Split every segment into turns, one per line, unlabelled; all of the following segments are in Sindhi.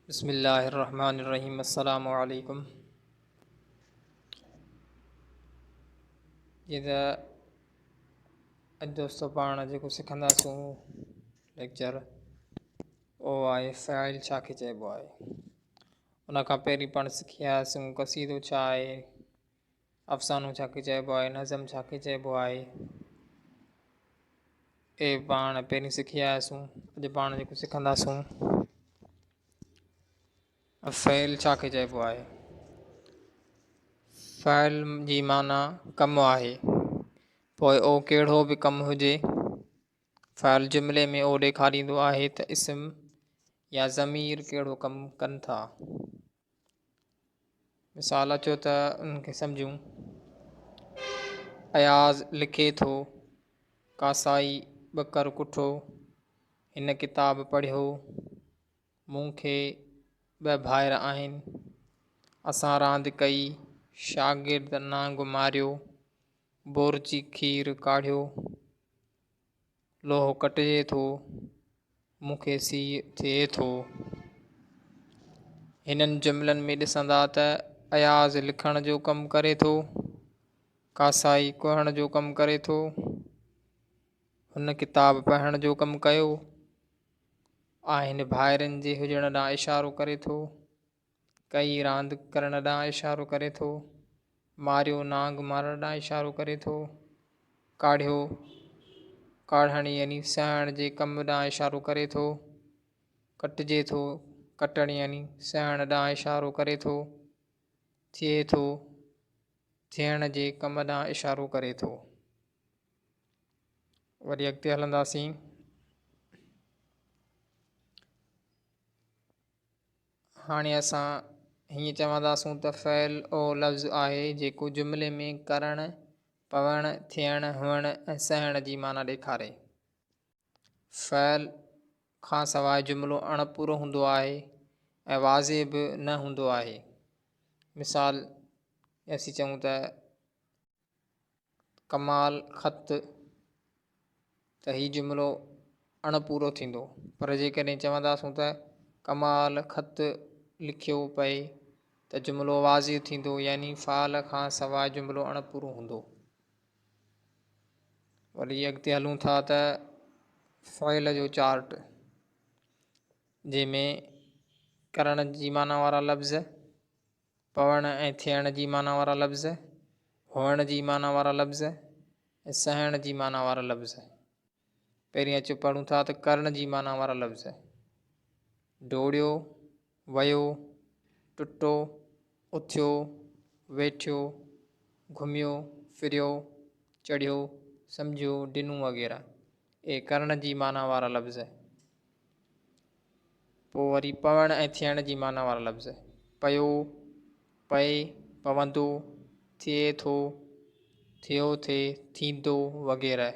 بسم الله الرحمن الرحيم السلام عليڪم جيئن ته اڄ دوستو پاڻ جيڪو سکنداسون ليڪچر اهو آهي فاعل ڇا کي چئبو آهي. ان کان پهرين پاڻ سکي آياسون قصيدو ڇا آهي، افسانو ڇا کي چئبو آهي، نظم ڇا کي چئبو آهي. اهي پاڻ پهرين سکي آياسون. اڄ پاڻ جيڪو سکنداسون فعل ڇا کي چئبو آهي. فعل جي معنيٰ ڪم آهي، پوء اهو ڪهڙو به ڪم هجي. فعل جملي ۾ اهو ڏيکاريندو آهي ته اسم يا ضمير ڪهڙو ڪم ڪن ٿا. مثال اچو ته ان کي سمجهون. اياز لکي ٿو، ڪاسائي ٻڪر ڪٺو، هن ڪتاب پڙهيو، مون کي ٻه ڀائر آهن، اسان راند ڪئي، شاگرد نانگ ماريو، بورچي کير ڪاڙهيو، لوهه ڪٽجي ٿو، مون کي سيء ٿئي ٿو. هنن جملن ۾ ڏسندا ته اياز لکڻ جو ڪم ڪري ٿو، ڪاسائي ڪهڻ جو ڪم ڪري ٿو، هن ڪتاب پڙهڻ جو ڪم ڪيو، آهن ڀائرن جي هجڻ ڏانهن اشارو ڪري ٿو. ڪئي راند ڪرڻ ڏانهن اشارو ڪري ٿو. ماريو نانگ مارڻ ڏانهن اشارو ڪري ٿو. ڪاڙهيو ڪاڙهڻ يعني سهڻ جي ڪم ڏانهن اشارو ڪري ٿو. ڪٽجي ٿو ڪٽڻ يعني سهڻ ڏانهن اشارو ڪري ٿو. ٿئي ٿو ٿيڻ جي ڪم ڏانهن اشارو ڪري ٿو. وري اڳتي هلنداسين. هاڻي اسان هيئن چونداسون ته فعل اهو لفظ آهي جيڪو جملي ۾ ڪرڻ، پوڻ، ٿيڻ، هئڻ ۽ سهڻ جي معنيٰ ڏيکاري. فعل کان سواء جملو اڻپورو هوندو آهي ۽ واضح به نه هوندو آهي. مثال اسين چئون ته ڪمال خط ته هي جملو اڻ پورو ٿيندو پر جيڪڏهن چونداسون ته ڪمال خط لکيو پئي ته جملو واضح ٿيندو يعني فعل کان سواء جملو اڻ پورو هوندو. وري اڳتي هلون ٿا ته فعل جو چارٽ جنهن ۾ ڪرڻ جي معنيٰ وارا لفظ، پوڻ ۽ ٿيڻ جي معنيٰ وارا لفظ، هئڻ جي معنيٰ وارا لفظ ۽ سهڻ جي معنيٰ وارا لفظ. پهرين اچو پڙهون ٿا ته ڪرڻ جي معنيٰ وارا لفظ. ڊوڙيو، ويو، ٽٽو، اٿيو، ويٺيو، گهميو، ڦريو، چڙهيو، سمجهيو، ڊنو وغيره. اهي ڪرڻ جي معنيٰ وارا لفظ. پوء وري پوڻ ۽ ٿيڻ جي معنيٰ وارا لفظ، پيو، پئي، پوندو، ٿئي ٿو، ٿيو، ٿئي، ٿيندو وغيره.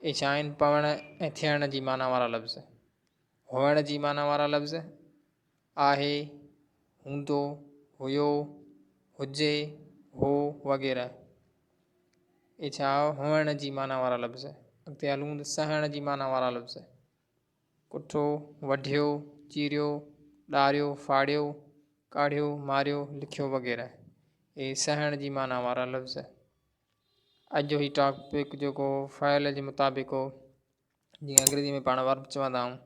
اهي ڇا آهن؟ پوڻ ۽ ٿيڻ جي معنيٰ وارا لفظ. هئڻ جي معنيٰ وارا لفظ، آهي، هوندو، هيو، هجي، هو وغيره. اهي ڇا هئڻ جي معنيٰ وارا لفظ. اڳتي هلون ته سهڻ جي معنيٰ وارا لفظ. ڪٺو، وڍيو، چيريو، ڏاريو، ڦاڙيو، ڪاڙهيو، ماريو، لکيو وغيره. اهي سهڻ جي معنيٰ وارا لفظ. اڄ جو هي ٽاپڪ جيڪو فعل جي مطابق هو، جيئن انگريزي ۾ پاڻ ورب چوندا آهيون.